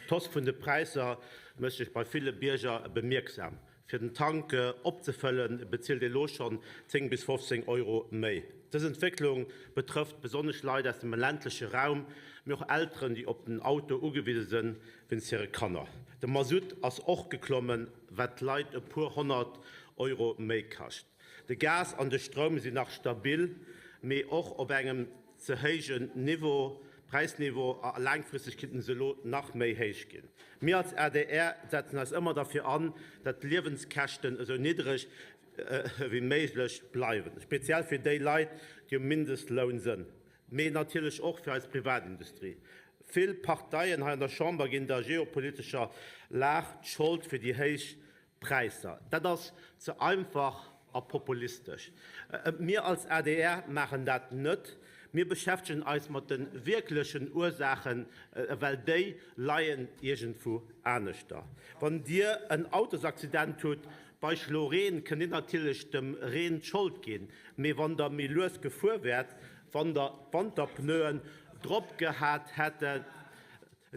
D'Hausse vun de Präisser mécht sech bei ville Bierger bemierksam. Fir den Tank opzefëllen, bezilt ee lo schonn 10 bis 15 Euro méi. Dës Entwécklung betrëfft besonnesch Leit aus dem ländleche Raum, mee och Elteren, déi op den Auto ugewise sinn, wéinst hire Kanner. De Masutt ass och geklommen, wat d'Leit e puer 100 Euro méi kascht. De Gas an de Stroum sinn nach stabil, mee och op engem ze héijen Niveau, Präisniveau, a laangfristeg kinnten se elo nach méi héich ginn. Mir als adr setzen eis ëmmer derfir an, datt d'Liewenskäschten esou niddreg wéi méiglech bleiwen, speziell fir déi Leit, déi um Mindestloun sënn, mee natierlech och fir eis Privatindustrie. Vill Parteien hei an der Chamber ginn der geopolitescher Lag d'Schold fir déi héich Präisser. Dat ass ze einfach a populistesch. Mir als adr maachen dat net. Mir beschäftegen eis mat de wierklechen Ursaachen, well déi leien iergendwou aneschter. Wann Dir en Autosaccident hutt bei Schloreen, kënnt Dir natierlech dem Reen d'Schold ginn. Mee wann Der méi lues gefuer wäert, wann Der d'Wanterpneuen drop gehat hätt,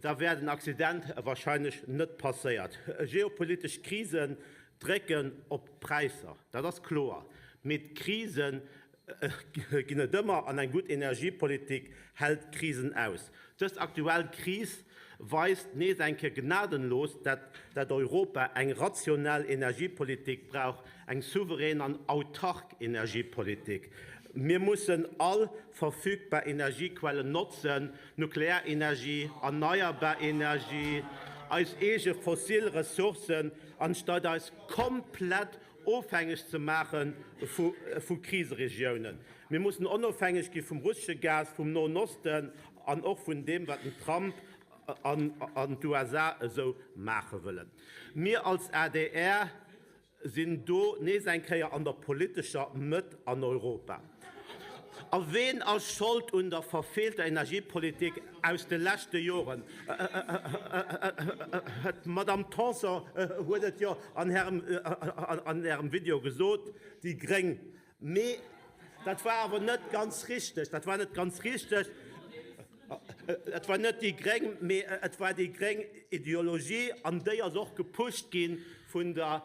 Da wär den Accident warscheinlech net passéiert. Geopolitesch Krisen drécken op d'Präisser, dat ass kloer. Mee d'Krise ginn et ëmmer an eng gutt Energiepolitik hält Krisen aus. Dës aktuell Kris weist nees eng Kéier gnadenlos, dat Europa eng rationell Energiepolitik brauch, eng souverän an autark Energiepolitik. Mir mussen all verfügbar Energiequellen notzen, Nuklearenergie, erneierbar Energie, eis eege fossil Ressourcen, anstatt eis komplett ofhängeg ze maache vu Kriseregiounen. Mir mussen onofhängeg gi vum russesche Gas, vum Noen Osten an och vun deem, wat den Trump an d'USA esou maache wëllen. Mir als adr sinn do nees eng Kéier an der politescher Mëtt an Europa. A ween ass Schold un der verfeelter Energiepolitik aus de leschte Joren? D'Madame Tanson huet et jo an Ärem Video gesot, déi gréng. Mee dat war awer net ganz richteg. Dat war net ganz richteg. Et war net déi gréng, mee et war déi gréng Ideologie an déi ass och gepusht gi vun der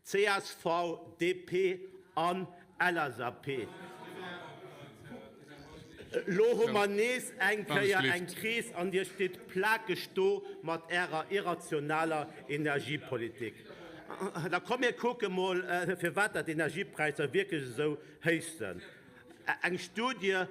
csv, DP an LSAP. Elo hu mer nees eng Kéier eng Kris an Dir stitt plakeg do mat Ärer irrationaler Energiepolitik. Da komm mir kucke mol, firwat dat d'Energiepräisser wierklech esou héich sënn. Eng Studie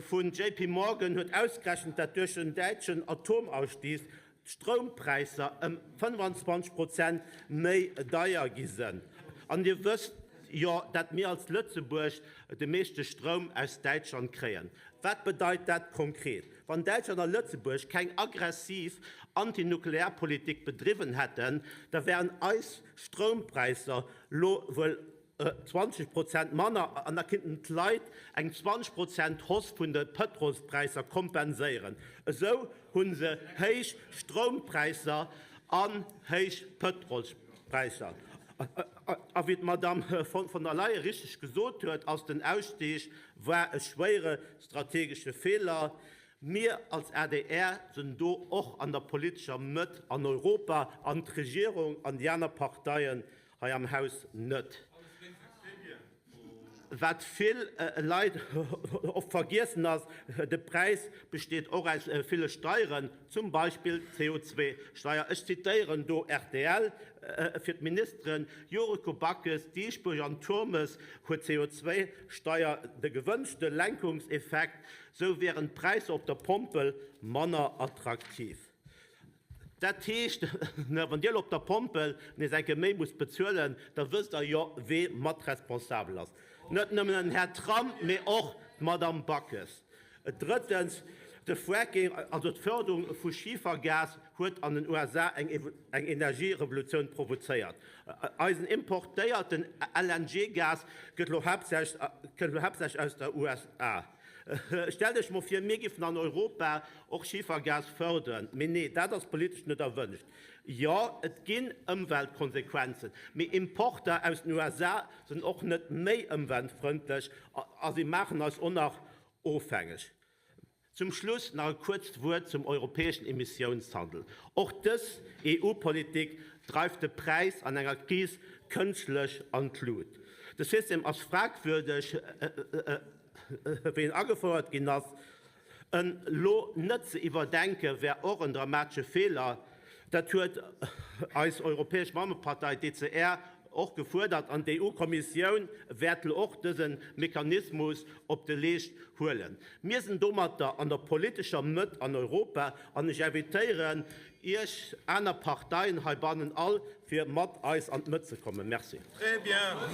vun JP Morgan huet ausgerechent, dat duerch den däitschen Atomausstieg d'Stroumpräisser ëm 25 Prozent méi deier gi sënn. An Dir wësst jo, dat mir als Lëtzebuerg de meeschte Stroum aus Däitschland kréien. Wat bedeit dat konkret? Wann Däitschland a Lëtzebuerg keng aggressiv Antinuklearpolitik bedriwwen hätten, da wären eis Stroumpräisser lo wuel 20 Prozent manner an da kinnten d'Leit eng 20 Prozent Hausse vun de Pëtrolspräisser kompenséieren. Esou hu se héich Stroumpräisser an héich Pëtrolspräisser. A wéi d'Madamm von der Leyen richteg gesot huet, ass den Ausstieg war e schwéiere strategesche Feeler. Mir als adr sinn do och an der politescher Mëtt an Europa an d'Regierung an déi aner Parteien hei am Haus net. Wat vill Leit oft vergiessen ass, de Präis besteet och aus ville Steieren, zum Beispill d'CO2-Steier. Ech zitéieren do rtl, Fir d'Ministeren Yuriko Backes, Dieschbourg an Turmes huet d'CO2-Steier de gewënschte Lenkungseffekt, sou wieren d'Präisser op der Pompel manner attraktiv. Dat heescht, wann Dir elo op der Pompel nees eng Kéier méi musst bezuelen, da wësst Der jo, wee mat responsabel ass. Net nëmmen den Här Trump, mee och d'Madame Backes. Drëttens, de Fracking, also d'Förderung vu Schifergas, huet an den USA eng Energierevolutioun provozéiert. Eisen importéierten LNG-Gas gëtt elo haaptsächlech aus der USA. Stellt Iech mol vir, mir giffen an Europa och Schifergas förderen. Mee nee, dat ass politesch net erwënscht. Jo, et ginn Ëmweltkonsequenzen, mee Importer aus den USA sinn och net méi ëmweltfrëndlech a si maachen eis och nach ofhängeg. Zum Schluss nach e kuerzt Wuert zum europäeschen Emissiounshandel. Och dës EU-Politik dreift de Präis an enger Kris kënschtlech an d'Lut. De System ass fragwürdeg, wéi en agefouert ginn ass. En elo net ze iwwerdenke wär och en dramatesche Feeler. Dat huet eis europäesch Mammepartei, d'ECR, och gefuerdert an d'EU-Kommissioun wäert elo och dëse Mechanismus op de Leescht huelen. Mir sinn domatter an der politescher Mëtt an Europa an ech invitéieren Iech aner Parteien heibannen all, fir mat eis an d'Mëtt ze kommen. Merci. Très bien.